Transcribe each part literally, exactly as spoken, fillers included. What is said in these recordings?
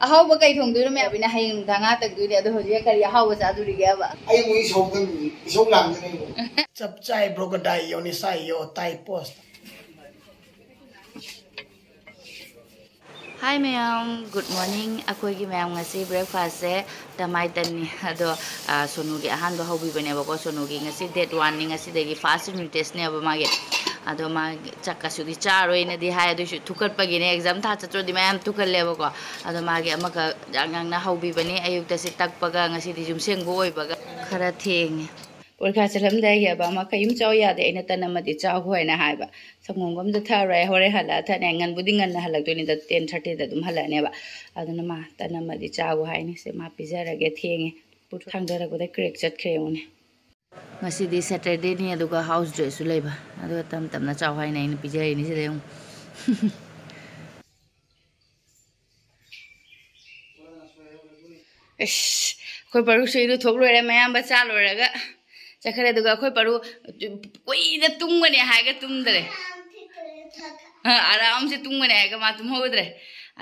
ꯑꯍꯥꯎꯕ ꯀꯩ ꯊꯣꯡꯗꯣꯏꯅꯣ ꯃꯌꯥꯝꯕꯤꯅ? ꯍꯌꯦꯡ ꯅꯨꯡꯗꯥꯡ ꯉꯥ ꯇꯪꯗꯣꯏꯅꯦ, ꯑꯗꯣ ꯍꯧꯖꯤꯛ ꯀꯔꯤ ꯑꯍꯥꯎꯕ ꯆꯥꯗꯣꯔꯤꯒꯦꯕ? ꯑꯩ ꯑꯃꯨꯛ ꯏꯁꯧ ꯇꯝꯕꯤ, ꯏꯁꯧ ꯂꯥꯡꯗꯣꯏꯅꯦ ꯑꯩꯕꯨ꯫ ꯆꯞ ꯆꯥꯏ ꯕ꯭ꯔꯣꯒꯗꯥꯏ ꯌꯣꯅꯤꯁꯥꯏ ꯌꯣ ꯇꯥꯏ ꯄꯣꯁ꯫ Hi ꯃꯌꯥꯝ, good morning꯫ ꯑꯩꯈꯣꯏꯒꯤ ꯃꯌꯥꯝ ꯉꯁꯤ breakfastꯁꯦ ꯇꯃꯥꯏ ꯇꯟꯅꯤ꯫ ꯑꯗꯣ, ꯑ, ꯁꯣꯅꯨꯒꯤ ꯑꯍꯥꯟꯕ ꯍꯧꯕꯤꯕꯅꯦꯕꯀꯣ꯫ ꯁꯣꯅꯨꯒꯤ ꯉꯁꯤ date oneꯅꯤ, ꯉꯁꯤꯗꯒꯤ first unit testꯅꯦꯕ ꯃꯥꯒꯤ꯫ ꯑꯗꯣ ꯃꯥꯒꯤ ꯆꯥꯛ ꯀꯁꯨꯗꯤ ꯆꯥꯔꯣꯏꯅꯗꯤ ꯍꯥꯏ, ꯑꯗꯨꯏꯁꯨ ꯊꯨꯀꯠꯄꯒꯤꯅꯦ, exam ꯊꯥ ꯆꯠꯇ꯭ꯔꯗꯤ ꯃꯌꯥꯝ ꯊꯨꯀꯠꯂꯦꯕꯀꯣ꯫ ꯑꯗꯣ ꯃꯥꯒꯤ ꯑꯃꯈꯛ ꯌꯥꯡ ꯌꯥꯡꯅ ꯍꯧꯕꯤꯕꯅꯤ꯫ ꯑꯌꯨꯛꯇ ꯁꯤ ꯇꯛꯄꯒ ꯉꯁꯤꯗꯤ ꯌꯨꯝꯁꯦꯡꯕ ꯑꯣꯏꯕꯒ ꯈꯔ ꯊꯦꯡꯉꯦ꯫ ꯄꯣꯔꯤꯈꯥ ꯆꯠꯂꯝꯗꯥꯏꯒꯤ ꯑꯕ ꯑꯃ ꯀꯩꯝ ꯆꯥꯎ ꯌꯥꯗꯦ, ꯑꯩꯅ ꯇꯟ ꯑꯃꯗꯤ ꯆꯥꯎꯈꯣ ꯍꯥꯏꯅ ꯍꯥꯏꯕ꯫ ꯁꯪꯒꯣꯝꯒ ꯑꯝꯇ ꯊꯛꯑꯔꯣꯏ, ꯍꯣꯔꯦꯟ ꯍꯜꯂꯛꯑ ꯊꯛꯅꯤ꯫ ꯉꯟꯕꯨꯗꯤ ꯉꯟꯅ ꯍꯜꯂꯛꯇꯣꯏꯅꯤꯗ, ten thirtyꯗ ꯑꯗꯨꯝ ꯍꯜꯂꯛꯑꯅꯦꯕ꯫ ꯑꯗꯨꯅ ꯃꯥ ꯇꯟ ꯑꯃꯗꯤ ꯆꯥꯈꯣ ꯍꯥꯏꯅꯤ꯫ ꯁꯦ ꯃꯥ ꯄꯤꯖꯔꯒꯦ, ꯊꯦꯡꯉꯦ꯫ ꯊꯥꯡꯗꯔꯛꯄꯗ crack ꯆꯠꯈ꯭ꯔꯦ ꯌꯦꯡꯉꯨꯅꯦ꯫ ꯉꯁꯤꯗꯤ Saturdayꯅꯤ, ꯑꯗꯨꯒ house dressꯁꯨ ꯂꯩꯕ꯫ ꯑꯗꯨꯒ ꯇꯞ ꯇꯞꯅ ꯆꯥꯎ ꯍꯥꯏꯅ ꯑꯩꯅ ꯄꯤꯖꯔꯤꯅꯤ ꯁꯤꯗ ꯌꯦꯡꯉꯨ꯫ ꯑꯁ, ꯑꯩꯈꯣꯏ ꯄꯔꯨꯁꯨ ꯏꯔꯨ ꯊꯣꯛ ꯂꯣꯏꯔꯦ, ꯃꯌꯥꯝꯕ ꯆꯥ ꯂꯣꯏꯔꯒ ꯆꯠꯈ꯭ꯔꯦ꯫ ꯑꯗꯨꯒ ꯑꯩꯈꯣꯏ ꯄꯔꯨ ꯀꯨꯏꯅ ꯇꯨꯝꯒꯅꯤ ꯍꯥꯏꯔꯒ ꯇꯨꯝꯗ꯭ꯔꯦ꯫ ꯑ, ꯑꯔꯥꯝꯁꯦ ꯇꯨꯝꯒꯅꯤ ꯍꯥꯏꯔꯒ ꯃꯥ ꯇꯨꯝꯍꯧꯗ꯭ꯔꯦ꯫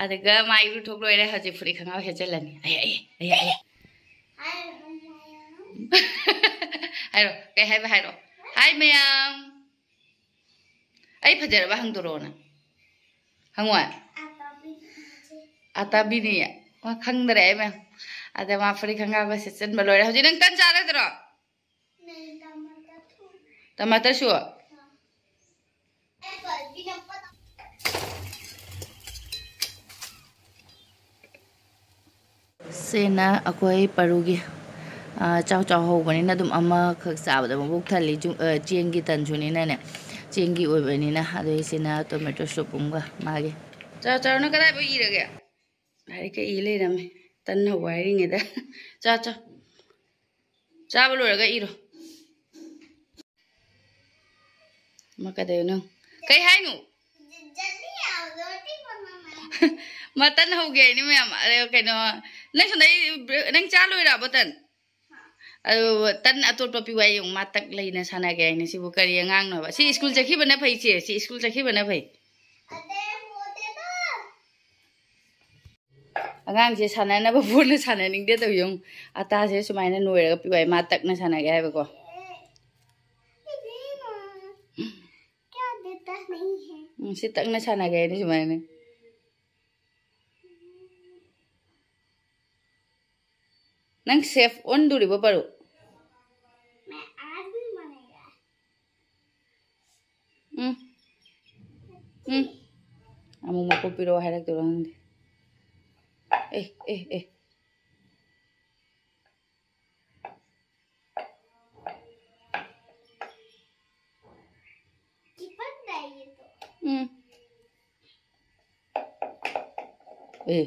ꯑꯗꯨꯒ ꯃꯥ ꯏꯔꯨ ꯊꯣꯛ ꯂꯣꯏꯔꯦ, ꯍꯧꯖꯤꯛ ꯐꯨꯔꯤꯠ ꯈꯪꯒꯥꯎ ꯁꯦꯠꯆꯜꯂꯅꯤ꯫ ꯑꯌꯥ, ꯑꯌꯥ, ꯑꯌꯥ, ꯑꯌꯥ꯫ ꯍꯥꯏꯔꯣ, ꯀꯩ ꯍꯥꯏꯕ ꯍꯥꯏꯔꯣ꯫ Hi ꯃꯌꯥꯝ꯫ ꯑꯩ ꯐꯖꯔꯕ ꯍꯪꯗꯣꯔꯛꯑꯣ ꯅꯪ꯫ ꯍꯪꯉꯣꯏ? ꯑꯇꯥꯕꯤꯅꯤ꯫ ꯃꯥ ꯈꯪꯗꯔꯦ ꯑꯩ ꯃꯌꯥꯝ꯫ ꯑꯗ ꯃꯥ ꯐꯨꯔꯤꯠ ꯈꯪꯒꯥꯎꯒ ꯁꯦꯠꯆꯟꯕ ꯂꯣꯏꯔꯦ꯫ ꯍꯧꯖꯤꯛ ꯅꯪ ꯇꯟ ꯆꯥꯔꯗ꯭ꯔꯣ? ꯇꯃꯥꯇꯔꯁꯨ? ꯁꯤꯅ ꯑꯩꯈꯣꯏ ꯄꯔꯨꯒꯤ, ꯑ, ꯆꯥꯎ ꯆꯥꯎ ꯍꯧꯕꯅꯤꯅ ꯑꯗꯨꯝ ꯑꯃꯈꯛ ꯆꯥꯕꯗ ꯃꯕꯨꯛ ꯊꯜꯂꯤ꯫ ꯆꯨ-, ꯑ, ꯆꯦꯡꯒꯤ ꯇꯟꯁꯨꯅꯤꯅꯅꯦ, ꯆꯦꯡꯒꯤ ꯑꯣꯏꯕꯅꯤꯅ꯫ ꯑꯗꯩ ꯁꯤꯅ tomato soup ꯑꯃꯒ ꯃꯥꯒꯤ꯫ ꯆꯥꯎ ꯆꯥꯎ, ꯅꯪ ꯀꯗꯥꯏꯐꯥꯎ ꯏꯔꯒꯦ? ꯂꯥꯏꯔꯤꯛꯀ ꯏ ꯂꯩꯔꯝꯃꯦ꯫ ꯇꯟ ꯍꯧꯕ ꯍꯥꯏꯔꯤꯉꯩꯗ꯫ ꯆꯥ ꯆꯥ꯫ ꯆꯥꯕ ꯂꯣꯏꯔꯒ ꯏꯔꯣ꯫ ꯑꯃ ꯀꯩꯗꯧꯅꯣ? ꯀꯩ ꯍꯥꯏꯅꯣ? ꯃꯇꯟ ꯍꯧꯒꯦ ꯍꯥꯏꯅꯤ ꯃꯌꯥꯝ꯫ ꯑꯗ ꯀꯩꯅꯣ, ꯅꯪ ꯁꯣꯝꯗ ꯑꯩ ꯕ꯭ꯔꯦ-, ꯅꯪ ꯆꯥ ꯂꯣꯏꯔꯕꯣ ꯇꯟ? ꯑꯗꯨ ꯇꯟ ꯑꯇꯣꯠꯄ ꯄꯤꯌꯨ ꯍꯥꯏ ꯌꯦꯡꯉꯨ, ꯃꯥ ꯇꯛ ꯂꯩꯅ ꯁꯥꯟꯅꯒꯦ ꯍꯥꯏꯅꯤ꯫ ꯁꯤꯕꯨ ꯀꯔꯤ ꯑꯉꯥꯡꯅꯣꯕ? ꯁꯤ ꯁ꯭ꯀꯨꯜ ꯆꯠꯈꯤꯕꯅ ꯐꯩ ꯏꯆꯦ, ꯁꯤ ꯁ꯭ꯀꯨꯜ ꯆꯠꯈꯤꯕꯅ ꯐꯩ꯫ ꯑꯉꯥꯡꯁꯦ ꯁꯥꯟꯅꯅꯕ ꯐꯣꯟꯅ ꯁꯥꯟꯅꯅꯤꯡꯗꯦ ꯇꯧ ꯌꯦꯡꯉꯨ꯫ ꯑꯇꯥꯁꯦ ꯁꯨꯃꯥꯏꯅ ꯅꯣꯏꯔꯒ ꯄꯤꯌꯨ ꯍꯥꯏ, ꯃꯥ ꯇꯛꯅ ꯁꯥꯟꯅꯒꯦ ꯍꯥꯏꯕꯀꯣ꯫ ꯎꯝ, ꯁꯤ ꯇꯛꯅ ꯁꯥꯟꯅꯒꯦ ꯍꯥꯏꯅ ꯁꯨꯃꯥꯏꯅ꯫ ꯅꯪ ꯁꯦꯐ ꯑꯣꯟꯗꯣꯔꯤꯕꯣ, ꯄꯔꯨ? ꯎꯝ꯫ ꯎꯝ꯫ ꯑꯃꯨꯛ ꯃꯀꯣꯛ ꯄꯤꯔꯛꯑꯣ ꯍꯥꯏꯔꯛꯇꯣꯏꯔꯣ ꯈꯪꯗꯦ꯫ ꯑꯦ, ꯑꯦ, ꯑꯦ꯫ ꯎꯝ꯫ ꯑꯦ꯫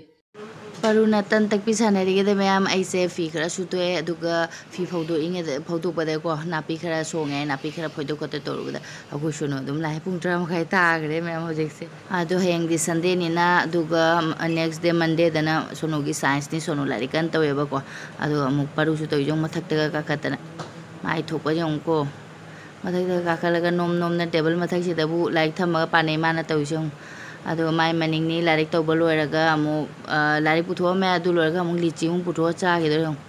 ꯄꯔꯨꯅ ꯇꯟ ꯇꯛꯄꯤ ꯁꯥꯟꯅꯔꯤꯉꯩꯗ ꯃꯌꯥꯝ ꯑꯩꯁꯦ ꯐꯤ ꯈꯔ ꯁꯨꯗꯣꯛꯑꯦ, ꯑꯗꯨꯒ ꯐꯤ ꯐꯧꯗꯣꯛꯏꯉꯩꯗ, ꯐꯧꯗꯣꯛꯄꯗꯀꯣ ꯅꯥꯄꯤ ꯈꯔ ꯁꯣꯡꯉꯦ, ꯅꯥꯄꯤ ꯈꯔ ꯐꯣꯏꯗꯣꯛ ꯈꯣꯠꯇꯣꯛ ꯇꯧꯔꯨꯕꯗ ꯑꯩꯈꯣꯏ ꯁꯣꯅꯨ ꯑꯗꯨꯝ ꯂꯥꯛꯑꯦ꯫ ꯄꯨꯡ ꯇꯔꯥ ꯃꯈꯥꯏ ꯇꯥꯈ꯭ꯔꯦ ꯃꯌꯥꯝ ꯍꯧꯖꯤꯛꯁꯦ꯫ ꯑꯗꯣ ꯍꯌꯦꯡꯗꯤ ꯁꯟꯗꯦꯅꯤꯅ, ꯑꯗꯨꯒ next day ꯃꯟꯗꯦꯗꯅ ꯁꯣꯅꯨꯒꯤ ꯁꯥꯏꯟꯁꯅꯤ, ꯁꯣꯅꯨ ꯂꯥꯏꯔꯤꯛ ꯀꯟꯅ ꯇꯧꯋꯦꯕꯀꯣ꯫ ꯑꯗꯣ ꯑꯃꯨꯛ ꯄꯔꯨꯁꯨ ꯇꯧꯔꯤꯁꯦ ꯑꯃꯨꯛ ꯃꯊꯛꯇꯒ ꯀꯥꯈꯠꯇꯅ꯫ ꯃꯥꯏ ꯊꯣꯛꯄ ꯌꯦꯡꯉꯨꯀꯣ꯫ ꯃꯊꯛꯇ ꯀꯥꯈꯠꯂꯒ ꯅꯣꯝ ꯅꯣꯝꯅ ꯇꯦꯕꯜ ꯃꯊꯛꯁꯤꯗꯕꯨ ꯂꯥꯏꯔꯤꯛ ꯊꯝꯃꯒ ꯄꯥꯅꯩ ꯃꯥꯅ ꯇꯧꯔꯤꯁꯦ ꯌꯦꯡꯉꯨ꯫ ꯑꯗꯨꯒ ꯃꯥꯏ ꯃꯅꯤꯡꯅꯤ ꯂꯥꯏꯔꯤꯛ ꯇꯧꯕ ꯂꯣꯏꯔꯒ ꯑꯃꯨꯛ, ꯑ, ꯂꯥꯏꯔꯤꯛ ꯄꯨꯊꯣꯛꯑꯝꯃꯦ, ꯑꯗꯨ ꯂꯣꯏꯔꯒ ꯑꯃꯨꯛ ꯂꯤꯆꯤ ꯑꯃꯨꯛ ꯄꯨꯊꯣꯛꯑ ꯆꯥꯈꯤꯗꯣꯏ ꯌꯦꯡꯉꯨ꯫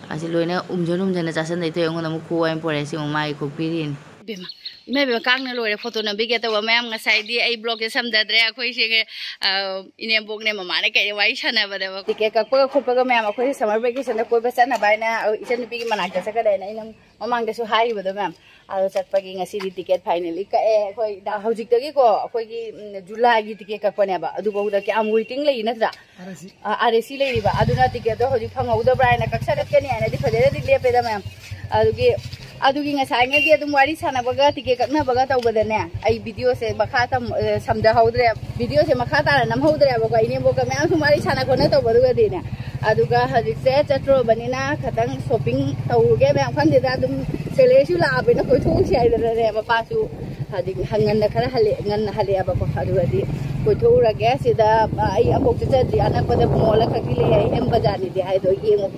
ꯑꯁꯤ ꯂꯣꯏꯅ ꯎꯝꯖꯟ ꯎꯝꯖꯟꯅ ꯆꯥꯁꯟꯗꯩ ꯇꯧ ꯑꯩꯉꯣꯟꯗ ꯑꯃꯨꯛ ꯈꯨꯋꯥꯏ ꯑꯃ ꯄꯣꯔꯛꯑꯦ, ꯁꯤ ꯑꯃꯨꯛ ꯃꯥꯒꯤ ꯈꯣꯛꯄꯤꯔꯤꯅꯤ꯫ ꯏꯕꯦꯝꯃ, ꯏꯃꯥ ꯏꯕꯦꯝꯃ, ꯀꯥꯡꯅ ꯂꯣꯏꯔꯦ ꯐꯣꯇꯣ ꯅꯝꯕꯤꯒꯦ ꯇꯧꯕ ꯃꯌꯥꯝ꯫ ꯉꯁꯥꯏꯗꯤ ꯑꯩ ꯕ꯭ꯂꯣꯛꯁꯦ ꯁꯝꯗꯗ꯭ꯔꯦ꯫ ꯑꯩꯈꯣꯏ ꯁꯤꯒꯤ, ꯑ, ꯏꯅꯦꯝꯕꯣꯛꯅꯦ ꯃꯃꯥꯅ ꯀꯩ ꯋꯥꯔꯤ ꯁꯥꯟꯅꯕꯗꯕ꯫ ꯇꯤꯀꯦꯠ ꯀꯛꯄꯒ ꯈꯣꯠꯄꯒ ꯃꯌꯥꯝ ꯑꯩꯈꯣꯏ ꯁꯝꯃꯔ ꯚꯦꯀꯦꯁꯟꯗ ꯀꯣꯏꯕ ꯆꯠꯅꯕ ꯍꯥꯏꯅ, ꯑ, ꯏꯆꯟꯅꯨꯄꯤꯒꯤ ꯃꯅꯥꯛꯇ ꯆꯠꯀꯗ꯭ꯔꯦꯅ ꯑꯩꯅ ꯃꯃꯥꯡꯗꯁꯨ ꯍꯥꯏꯈꯤꯕꯗꯣ ꯃꯌꯥꯝ꯫ ꯑꯗꯣ ꯆꯠꯄꯒꯤ ꯉꯁꯤꯗꯤ ꯇꯤꯀꯦꯠ ꯐꯥꯏꯅꯦꯜꯂꯤ ꯀꯛꯑꯦ꯫ ꯑꯩꯈꯣꯏ ꯗ-, ꯍꯧꯖꯤꯛꯇꯒꯤꯀꯣ ꯑꯩꯈꯣꯏꯒꯤ, ꯎꯝ, ꯖꯨꯂꯥꯏꯒꯤ ꯇꯤꯀꯦꯠ ꯀꯛꯄꯅꯦꯕ꯫ ꯑꯗꯨꯐꯥꯎꯗ ꯀꯌꯥꯝ ꯋꯦꯇꯤꯡ ꯂꯩ ꯅꯠꯇ꯭ꯔꯥ? R S C. ꯑꯥ, ꯑꯥꯔ ꯑꯦꯁ ꯁꯤ ꯂꯩꯔꯤꯕ꯫ ꯑꯗꯨꯅ ꯇꯤꯀꯦꯠꯇꯣ ꯍꯧꯖꯤꯛ ꯐꯪꯍꯧꯗꯕ꯭ꯔꯥ ꯍꯥꯏꯅ ꯀꯛꯁꯜꯂꯛꯀꯅꯤ ꯍꯥꯏꯅꯗꯤ ꯐꯖꯅꯗꯤ ꯂꯦꯞꯄꯦꯗ ꯃꯌꯥꯝ꯫ ꯑꯗꯨꯒꯤ, ꯑꯗꯨꯒꯤ ꯉꯁꯥꯏꯉꯩꯗꯤ ꯑꯗꯨꯝ ꯋꯥꯔꯤ ꯁꯥꯟꯅꯕꯒ ꯇꯤꯀꯦꯠ ꯀꯛꯅꯕꯒ ꯇꯧꯕꯗꯅꯦ, ꯑꯩ ꯚꯤꯗꯤꯑꯣꯁꯦ ꯃꯈꯥ ꯇꯝ-, ꯑ, ꯁꯝꯗꯍꯧꯗ꯭ꯔꯦ꯫ ꯚꯤꯗꯤꯑꯣꯁꯦ ꯃꯈꯥ ꯇꯥꯅ ꯅꯝꯍꯧꯗ꯭ꯔꯦꯕꯀꯣ꯫ ꯏꯅꯦꯝꯕꯣꯛꯀ ꯃꯌꯥꯝ ꯁꯨꯝ ꯋꯥꯔꯤ ꯁꯥꯟꯅ ꯈꯣꯠꯅ ꯇꯧꯕꯗꯨꯒꯗꯤꯅꯦ꯫ ꯑꯗꯨꯒ ꯍꯧꯖꯤꯛꯁꯦ ꯆꯠꯇ꯭ꯔꯨꯔꯕꯅꯤꯅ ꯈꯇꯪ ꯁꯣꯞꯄꯤꯡ ꯇꯧꯔꯨꯒꯦ ꯃꯌꯥꯝ꯫ ꯈꯪꯗꯦꯗ, ꯑꯗꯨꯝ ꯁꯦꯂꯔꯤꯁꯨ ꯂꯥꯛꯑꯕꯅꯤꯅ ꯀꯣꯏꯊꯣꯛꯎꯁꯤ ꯍꯥꯏꯗꯅꯅꯦ꯫ ꯃꯄꯥꯁꯨ ꯍꯧꯖꯤꯛ ꯉꯟꯅ ꯈꯔ ꯍꯜꯂꯛꯑꯦ, ꯉꯟꯅ ꯍꯜꯂꯛꯑꯦꯕꯀꯣ꯫ ꯑꯗꯨꯒꯗꯤ ꯀꯣꯏꯊꯣꯛꯎꯔꯒꯦ꯫ ꯁꯤꯗ, ꯑ, ꯑꯩ ꯑꯃꯨꯛ ꯆꯠꯆꯗ꯭ꯔꯤ꯫ ꯑꯅꯛꯄꯗ ꯃꯣꯜ ꯑꯃꯈꯛꯇꯤ ꯂꯩ ꯍꯥꯏ, ꯑꯦꯝ ꯕꯖꯥꯔꯅꯤꯗꯤ ꯍꯥꯏꯗꯣ ꯌꯦꯡꯉꯨ꯫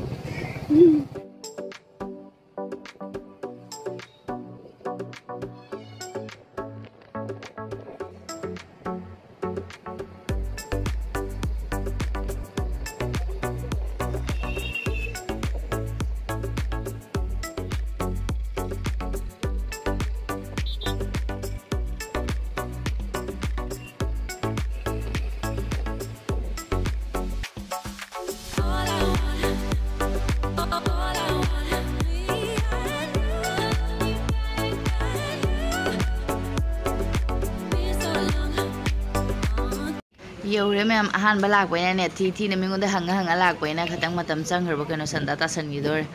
ꯌꯧꯔꯦ ꯃꯌꯥꯝ꯫ ꯑꯍꯥꯟꯕ ꯂꯥꯛꯄꯅꯤꯅꯅꯦ, ꯊꯤ ꯊꯤꯅ ꯃꯤꯉꯣꯟꯗ ꯍꯪꯉ ꯍꯪꯉ ꯂꯥꯛꯄꯅꯤꯅ ꯈꯤꯇꯪ ꯃꯇꯝ ꯆꯪꯈ꯭ꯔꯕ ꯀꯩꯅꯣ, ꯁꯟꯗꯥ ꯇꯥꯁꯟꯈꯤꯗꯣꯔꯦ꯫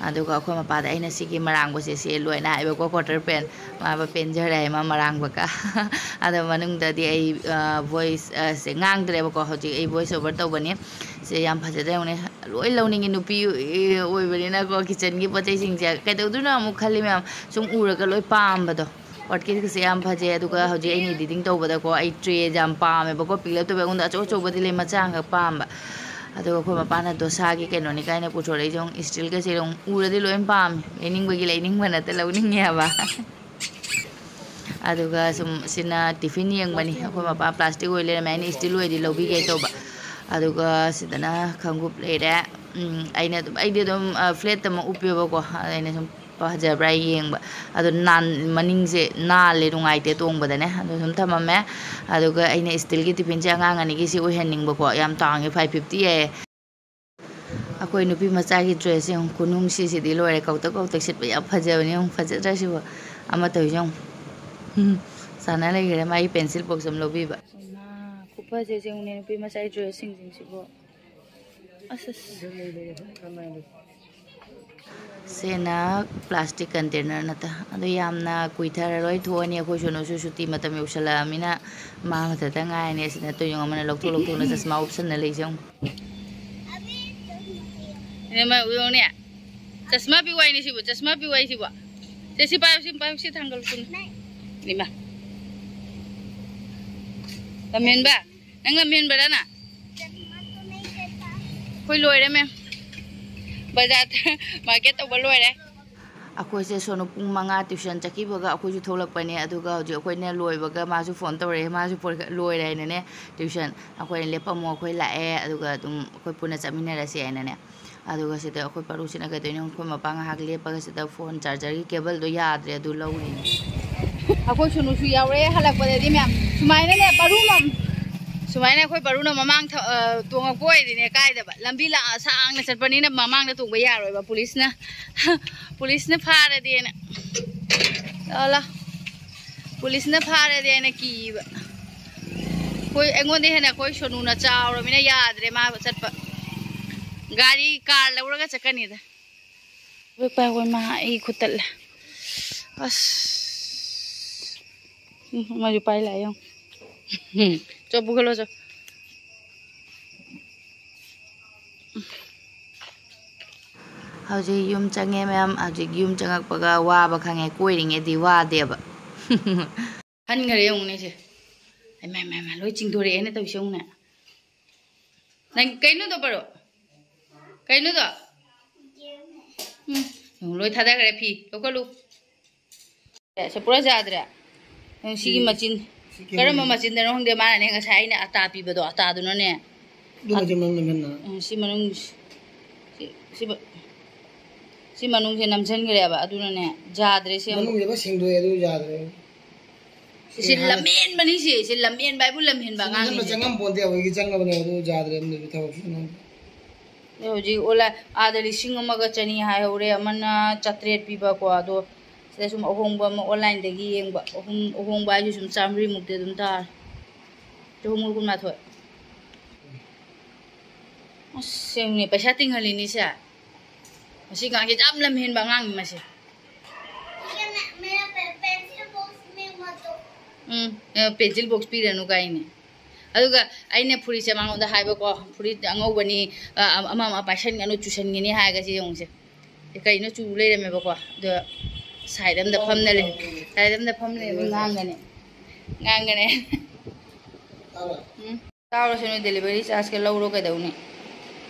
ꯑꯗꯨꯒ ꯑꯩꯈꯣꯏ ꯃꯄꯥꯗ ꯑꯩꯅ ꯁꯤꯒꯤ ꯃꯔꯥꯡꯕꯁꯦ, ꯁꯤ ꯂꯣꯏꯅ ꯍꯥꯏꯕꯀꯣ, ꯀ꯭ꯋꯥꯇꯔ ꯄꯦꯟ꯫ ꯃꯥꯕ ꯄꯦꯟꯖꯔꯦ ꯍꯥꯏ ꯃꯥ ꯃꯔꯥꯡꯕꯒ꯫ ꯑꯗꯣ ꯃꯅꯨꯡꯗꯗꯤ ꯑꯩ ꯚꯣꯏꯁ ꯁꯦ ꯉꯥꯡꯗ꯭ꯔꯦꯕꯀꯣ, ꯍꯧꯖꯤꯛ ꯑꯩ ꯚꯣꯏꯁ ꯑꯣꯚꯔ ꯇꯧꯕꯅꯤ꯫ ꯁꯦ ꯌꯥꯝ ꯐꯖꯗ꯭ꯔꯥ ꯌꯦꯡꯉꯨꯅꯦ꯫ ꯂꯣꯏ ꯂꯧꯅꯤꯡꯉꯤ, ꯅꯨꯄꯤ ꯑꯣꯏꯕꯅꯤꯅꯀꯣ꯫ ꯀꯤꯠꯆꯟꯒꯤ ꯄꯣꯠ ꯆꯩꯁꯤꯡꯁꯦ ꯀꯩꯗꯧꯗꯣꯏꯅꯣ ꯑꯃꯨꯛ ꯈꯜꯂꯤ ꯃꯌꯥꯝ, ꯁꯨꯝ ꯎꯔꯒ ꯂꯣꯏ ꯄꯥꯝꯕꯗꯣ꯫ ꯑꯣꯔꯀꯤꯠꯀꯁꯦ ꯌꯥꯝ ꯐꯖꯩ꯫ ꯑꯗꯨꯒ ꯍꯧꯖꯤꯛ ꯑꯩꯅ ꯏꯗꯤꯇꯤꯡ ꯇꯧꯕꯗꯀꯣ, ꯑꯩ ꯇ꯭ꯔꯦꯁꯦ ꯌꯥꯝ ꯄꯥꯝꯃꯦꯕꯀꯣ꯫ ꯄꯤꯛꯂꯞ ꯇꯧꯕ ꯑꯩꯉꯣꯟꯗ ꯑꯆꯧ ꯑꯆꯧꯕꯗꯤ ꯂꯩ, ꯃꯆꯥ ꯑꯃꯈꯛ ꯄꯥꯝꯕ꯫ ꯑꯗꯨꯒ ꯑꯩꯈꯣꯏ ꯃꯄꯥꯅ ꯗꯣꯁꯥꯒꯤ ꯀꯩꯅꯣꯅꯤ ꯀꯥꯏꯅ ꯄꯨꯊꯣꯔꯛꯏꯁꯦ ꯌꯦꯡꯉꯨ, ꯏꯁꯇꯤꯜꯒꯁꯦ ꯌꯦꯡꯉꯨ꯫ ꯎꯔꯗꯤ ꯂꯣꯏ ꯄꯥꯝꯃꯦ, ꯂꯩꯅꯤꯡꯕꯒꯤ ꯂꯩꯅꯤꯡꯕ ꯅꯠꯇ, ꯂꯧꯅꯤꯡꯉꯦ ꯍꯥꯏꯕ꯫ ꯑꯗꯨꯒ ꯁꯨꯝ ꯁꯤꯅ ꯇꯤꯐꯤꯟ ꯌꯦꯡꯕꯅꯤ꯫ ꯑꯩꯈꯣꯏ ꯃꯄꯥ ꯄ꯭ꯂꯥꯁꯇꯤꯛ ꯑꯣꯏ ꯂꯩꯔꯝꯃꯦ, ꯑꯩꯅ ꯏꯁꯇꯤꯜ ꯑꯣꯏꯗꯤ ꯂꯧꯕꯤꯒꯦ ꯇꯧꯕ꯫ ꯑꯗꯨꯒ ꯁꯤꯗꯅ ꯈꯣꯡꯎꯞ ꯂꯩꯔꯦ꯫ ꯎꯝ, ꯑꯩꯅ ꯑꯗꯨꯝ, ꯑꯩꯗꯤ ꯑꯗꯨꯝ, ꯑ, ꯐ꯭ꯂꯦꯠꯇ ꯑꯃ ꯎꯞꯄꯦꯕꯀꯣ꯫ ꯑꯗ ꯑꯩꯅ ꯁꯨꯝ ꯐꯖꯕ꯭ꯔꯥ ꯌꯦꯡꯕ꯫ ꯑꯗꯣ ꯅꯥꯟ-, ꯃꯅꯤꯡꯁꯦ ꯅꯥꯜꯂꯦ, ꯅꯨꯡꯉꯥꯏꯇꯦ ꯇꯣꯡꯕꯗꯅꯦ꯫ ꯑꯗꯣ ꯁꯨꯝ ꯊꯝꯃꯝꯃꯦ꯫ ꯑꯗꯨꯒ ꯑꯩꯅ ꯏꯁꯇꯤꯜꯒꯤ ꯇꯤꯐꯤꯟꯁꯦ ꯑꯉꯥꯡ ꯑꯅꯤꯒꯤꯁꯤ ꯑꯣꯏꯍꯟꯅꯤꯡꯕꯀꯣ꯫ ꯌꯥꯝ ꯇꯥꯡꯉꯦ, ꯐꯥꯏꯚ ꯐꯤꯐꯇꯤ ꯍꯥꯏꯌꯦ꯫ ꯑꯩꯈꯣꯏ ꯅꯨꯄꯤ ꯃꯆꯥꯒꯤ ꯗ꯭ꯔꯦꯁꯁꯦ ꯌꯦꯡꯉꯨ, ꯈꯨꯅꯨꯡꯁꯤꯁꯤꯗꯤ ꯂꯣꯏꯔꯦ꯫ ꯀꯧꯇꯛ ꯀꯧꯇꯛ ꯁꯤꯠꯄ ꯌꯥꯝ ꯐꯖꯕꯅꯦ ꯌꯦꯡꯉꯨ, ꯐꯖꯗ꯭ꯔꯥ ꯁꯤꯕꯣ? ꯑꯃ ꯇꯧꯔꯤꯁꯦ ꯌꯦꯡꯉꯨ꯫ ꯎꯝ, ꯁꯥꯟꯅ ꯂꯩꯈ꯭ꯔꯦ ꯃꯥꯒꯤ ꯄꯦꯟꯁꯤꯜ ꯕꯣꯛꯁ ꯑꯃ ꯂꯧꯕꯤꯕ꯫ ꯈꯨꯐꯖꯁꯦ ꯌꯦꯡꯉꯨꯅꯦ, ꯅꯨꯄꯤ ꯃꯆꯥꯒꯤ ꯗ꯭ꯔꯦꯁꯁꯤꯡꯁꯤꯡꯁꯤꯕꯣ꯫ ꯑꯁ, ꯑꯁ꯫ ꯁꯤꯅ ꯄ꯭ꯂꯥꯁꯇꯤꯛ ꯀꯟꯇꯦꯅꯔ ꯅꯠꯇ꯫ ꯑꯗꯣ ꯌꯥꯝꯅ ꯀꯨꯏꯊꯔꯔꯣꯏ, ꯊꯣꯛꯑꯅꯤ꯫ ꯑꯩꯈꯣꯏ ꯁꯣꯅꯨꯁꯨ ꯁꯨꯇꯤ ꯃꯇꯝ ꯌꯧꯁꯜꯂꯛꯑꯃꯤꯅ ꯃꯥ ꯃꯊꯟꯇ ꯉꯥꯏꯔꯅꯤ꯫ ꯑꯁꯤꯅ ꯇꯨ ꯌꯦꯡꯉꯨ, ꯑꯃꯅ ꯂꯧꯊꯣꯛ ꯂꯧꯊꯣꯛꯅ ꯆꯁꯃꯥ ꯎꯞꯁꯟꯅ ꯂꯩꯁꯦ ꯌꯦꯡꯉꯨ꯫ ꯏꯅꯝꯃ, ꯎꯌꯣꯡꯅꯦ꯫ ꯆꯁꯃꯥ ꯄꯤꯌꯨ ꯍꯥꯏꯅꯦ ꯁꯤꯕꯨ, ꯆꯁꯃꯥ ꯄꯤꯌꯨ ꯍꯥꯏ ꯁꯤꯕꯨ꯫ ꯁꯦ, ꯁꯤ ꯄꯥꯏꯌꯨ, ꯁꯤ ꯄꯥꯏꯌꯨ, ꯁꯤ ꯊꯥꯡꯒꯠꯂꯨ, ꯁꯤ꯫ ꯏꯃꯥ꯫ ꯂꯝꯍꯦꯟꯕ? ꯅꯪ ꯂꯝꯍꯦꯟꯕꯔꯥ ꯅ? ꯑꯩꯈꯣꯏ ꯂꯣꯏꯔꯦ, ꯃꯦꯝ꯫ ꯕꯖꯥꯔꯗ ꯃꯥꯔꯀꯦꯠ ꯇꯧꯕ ꯂꯣꯏꯔꯦ꯫ ꯑꯩꯈꯣꯏꯁꯦ ꯁꯣꯅꯨ ꯄꯨꯡ ꯃꯉꯥ ꯇ꯭ꯌꯨꯁꯟ ꯆꯠꯈꯤꯕꯒ ꯑꯩꯈꯣꯏꯁꯨ ꯊꯣꯛꯂꯛꯄꯅꯦ꯫ ꯑꯗꯨꯒ ꯍꯧꯖꯤꯛ ꯑꯩꯈꯣꯏꯅ ꯂꯣꯏꯕꯒ ꯃꯥꯁꯨ ꯐꯣꯟ ꯇꯧꯔꯛꯑꯦ, ꯃꯥꯁꯨ ꯄꯣꯔꯒ-, ꯂꯣꯏꯔꯦ ꯍꯥꯏꯅꯅꯦ ꯇ꯭ꯌꯨꯁꯟ꯫ ꯑꯩꯈꯣꯏꯅ ꯂꯦꯞꯄꯝꯃꯣ, ꯑꯩꯈꯣꯏ ꯂꯥꯛꯑꯦ, ꯑꯗꯨꯒ ꯑꯗꯨꯝ ꯑꯩꯈꯣꯏ ꯄꯨꯟꯅ ꯆꯠꯃꯤꯟꯅꯔꯁꯦ ꯍꯥꯏꯅꯅꯦ꯫ ꯑꯗꯨꯒ ꯁꯤꯗ ꯑꯩꯈꯣꯏ ꯄꯥꯔꯨꯁꯤꯅ ꯀꯩꯗꯧꯔꯤꯅꯣ, ꯑꯩꯈꯣꯏ ꯃꯄꯥ ꯉꯥꯏꯍꯥꯛ ꯂꯦꯞꯄꯒ ꯁꯤꯗ ꯐꯣꯟ ꯆꯥꯔꯖꯔꯒꯤ ꯀꯦꯕꯜꯗꯣ ꯌꯥꯗ꯭ꯔꯦ, ꯑꯗꯨ ꯂꯧꯔꯤꯅꯦ꯫ ꯑꯩꯈꯣꯏ ꯁꯨꯅꯨꯁꯨ ꯌꯥꯎꯔꯦ ꯍꯜꯂꯛꯄꯗꯗꯤ ꯃꯌꯥꯝ꯫ ꯁꯨꯃꯥꯏꯅꯅꯦ, ꯕꯥꯔꯨ ꯃꯝ-, ꯁꯨꯃꯥꯏꯅ ꯑꯩꯈꯣꯏ ꯕꯥꯔꯨꯅ ꯃꯃꯥꯡ ꯊ-, ꯑ, ꯇꯣꯡꯉꯛꯄ ꯑꯣꯏꯔꯗꯤꯅꯦ, ꯀꯥꯏꯗꯕ꯫ ꯂꯝꯕꯤ ꯂꯥ-, ꯁꯥꯡꯅ ꯆꯠꯄꯅꯤꯅ ꯃꯃꯥꯡꯗ ꯇꯣꯡꯕ ꯌꯥꯔꯣꯏꯕ꯫ ꯄꯨꯂꯤꯁꯅ, ꯄꯨꯂꯤꯁꯅ ꯐꯥꯔꯗꯤꯅ꯫ ꯂꯥꯛꯑꯣ, ꯂꯥꯛꯑꯣ꯫ ꯄꯨꯂꯤꯁꯅ ꯐꯥꯔꯗꯤ ꯍꯥꯏꯅ ꯀꯤꯕ꯫ ꯑꯩꯈꯣꯏ, ꯑꯩꯉꯣꯟꯗ ꯍꯦꯟꯅ ꯑꯩꯈꯣꯏ ꯁꯣꯅꯨꯅ ꯆꯥꯎꯔꯕꯅꯤꯅ ꯌꯥꯗ꯭ꯔꯦ ꯃꯥ ꯆꯠꯄ꯫ ꯒꯥꯔꯤ, ꯀꯥꯔ ꯂꯧꯔꯒ ꯆꯠꯀꯅꯤꯗ꯫ ꯍꯣꯏ, ꯄꯥꯏ, ꯍꯣꯏ, ꯃꯥ ꯑꯩ ꯈꯨꯠ ꯇꯠꯂꯦ꯫ ꯑꯁ꯫ ꯎꯝ, ꯑꯃꯁꯨ ꯄꯥꯏ ꯂꯥꯛꯑꯦ ꯌꯦꯡꯉꯨ꯫ ꯎꯝ, ꯆꯣ, ꯄꯨꯈꯠꯂꯣ, ꯆꯣ꯫ ꯍꯧꯖꯤꯛ ꯌꯨꯝ ꯆꯪꯉꯦ, ꯃꯌꯥꯝ꯫ ꯍꯧꯖꯤꯛ ꯌꯨꯝ ꯆꯪꯉꯛꯄꯒ ꯋꯥꯕ ꯈꯪꯉꯦ꯫ ꯀꯣꯏꯔꯤꯉꯩꯗꯤ ꯋꯥꯗꯦꯕ꯫ ꯍꯟꯈꯔꯦ ꯌꯦꯡꯉꯨꯅꯦ ꯁꯦ꯫ ꯏꯃꯥ, ꯏꯃꯥ, ꯏꯃꯥ, ꯂꯣꯏ ꯆꯤꯡꯊꯣꯔꯛꯑꯦꯅ ꯇꯧꯔꯤꯁꯦ ꯌꯦꯡꯉꯨꯅꯦ꯫ ꯅꯪ ꯀꯩꯅꯣꯗꯣ ꯄꯔꯣ? ꯀꯩꯅꯣꯗꯣ? ꯎꯝ, ꯌꯦꯡꯉꯨ, ꯂꯣꯏ ꯊꯥꯗꯈ꯭ꯔꯦ ꯐꯤ꯫ ꯂꯧꯈꯠꯂꯨ꯫ ꯁꯦ ꯄꯨꯔꯥ ꯌꯥꯗ꯭ꯔꯦ꯫ ꯁꯤꯒꯤ ꯁꯤ, ꯃꯆꯤꯟ, ꯁꯤ ꯀꯔꯝꯕ ꯀꯦꯃꯦꯔꯥ? ꯃꯆꯤꯟꯗꯅꯣ ꯈꯪꯗꯦ, ꯃꯥꯅꯅꯦ ꯉꯁꯥꯏ ꯑꯩꯅ ꯑꯇꯥ ꯄꯤꯕꯗꯣ, ꯑꯇꯥꯗꯨꯅꯅꯦ꯫ ꯑꯗꯨ ꯃꯆꯤꯟ ꯃꯅꯨꯡꯗ ꯈꯟꯅ꯫ ꯎꯝ, ꯁꯤ ꯃꯅꯨꯡ, ꯁꯤ, ꯁꯤ ꯃ-, ꯁꯤ ꯃꯅꯨꯡꯁꯦ ꯅꯝꯁꯤꯟꯈ꯭ꯔꯦꯕ, ꯑꯗꯨꯅꯅꯦ ꯌꯥꯗ꯭ꯔꯦ ꯁꯦꯝꯕ꯫ ꯃꯅꯨꯡꯁꯦ ꯂꯣꯏ ꯁꯦꯡꯗꯣꯛꯑꯦ, ꯑꯗꯨ ꯌꯥꯗ꯭ꯔꯦ꯫ ꯁꯤ ꯁꯤ ꯍꯥꯟꯅ ꯂꯝꯍꯦꯟꯕꯅꯤ ꯁꯤ, ꯁꯤ ꯂꯝꯍꯦꯟꯕ ꯍꯥꯏꯕꯨ ꯂꯝꯍꯦꯟꯕ ꯁꯤ ꯑꯉꯥꯡꯅꯤ ꯅꯝꯕ ꯁꯤ꯫ ꯆꯪꯉꯝꯄꯣꯟꯇꯦ, ꯑꯩꯈꯣꯏꯒꯤ ꯆꯪꯉꯕꯅꯦ, ꯑꯗꯨ ꯌꯥꯗ꯭ꯔꯦ, ꯑꯗꯨꯗꯤ ꯊꯕꯛ ꯁꯨꯅꯕ꯫ ꯑꯗꯩ ꯍꯧꯖꯤꯛ ꯑꯣꯟꯂꯥꯏꯟ ꯑꯥꯗ ꯂꯤꯁꯤꯡ ꯑꯃꯒ ꯆꯅꯤ ꯍꯥꯏꯍꯧꯔꯦ, ꯑꯃꯅ ꯆꯥꯇ꯭ꯔꯦꯠ ꯄꯤꯕꯀꯣ꯫ ꯑꯗꯣ ꯁꯤꯗ ꯁꯨꯝ ꯑꯍꯣꯡꯕ ꯑꯃ ꯑꯣꯟꯂꯥꯏꯟꯗꯒꯤ ꯌꯦꯡꯕ, ꯑꯍꯨꯝ, ꯑꯍꯣꯡꯕ ꯍꯥꯏꯁꯦ ꯁꯨꯝ ꯆꯥꯝꯃꯔꯤꯃꯨꯛꯇꯤ ꯑꯗꯨꯝ ꯇꯥꯔꯦ꯫ ꯆꯍꯨꯝꯒ ꯀꯨꯟꯃꯥꯊꯣꯏ꯫ ꯑꯁ, ꯌꯦꯡꯉꯨꯅꯦ, ꯄꯩꯁꯥ ꯇꯤꯡꯍꯜꯂꯤꯅꯤ ꯁꯦ꯫ ꯃꯁꯤ ꯑꯉꯥꯡꯁꯦ ꯌꯥꯝ ꯂꯝꯍꯦꯟꯕ ꯑꯉꯥꯡꯅꯤ ꯃꯁꯦ꯫ ꯎꯝ, ꯑꯦ, ꯄꯦꯟꯁꯤꯜ ꯕꯣꯛꯁ ꯄꯤꯔꯅꯨ ꯀꯥꯏꯅꯦ꯫ ꯑꯗꯨꯒ ꯑꯩꯅ ꯐꯨꯔꯤꯠꯁꯦ ꯃꯉꯣꯟꯗ ꯍꯥꯏꯕꯀꯣ, "ꯐꯨꯔꯤꯠ ꯑꯉꯧꯕꯅꯤ, ꯑ, ꯑꯃ ꯑꯃ ꯄꯥꯏꯁꯟꯒꯅꯨ, ꯆꯨꯁꯟꯒꯅꯤ" ꯍꯥꯏꯔꯒ ꯁꯤ ꯌꯦꯡꯉꯨꯁꯦ꯫ ꯀꯩꯅꯣ ꯆꯨ ꯂꯩꯔꯝꯃꯦꯕꯀꯣ꯫ ꯑꯗꯣ ꯁꯥꯏꯠ ꯑꯝꯗ ꯐꯝꯅ ꯂꯩ꯫ ꯁꯥꯏꯠ ꯑꯝꯗ ꯐꯝ ꯂꯩꯔꯝꯃꯦ, ꯉꯥꯡꯒꯅꯤ꯫ ꯉꯥꯡꯒꯅꯤ꯫ ꯎꯝ꯫ ꯆꯥꯎꯔꯁꯨ ꯅꯣꯏ ꯗꯦꯂꯤꯚꯔꯤ ꯆꯥꯔꯖꯀ ꯂꯧꯔꯣ ꯀꯩꯗꯧꯅꯤ?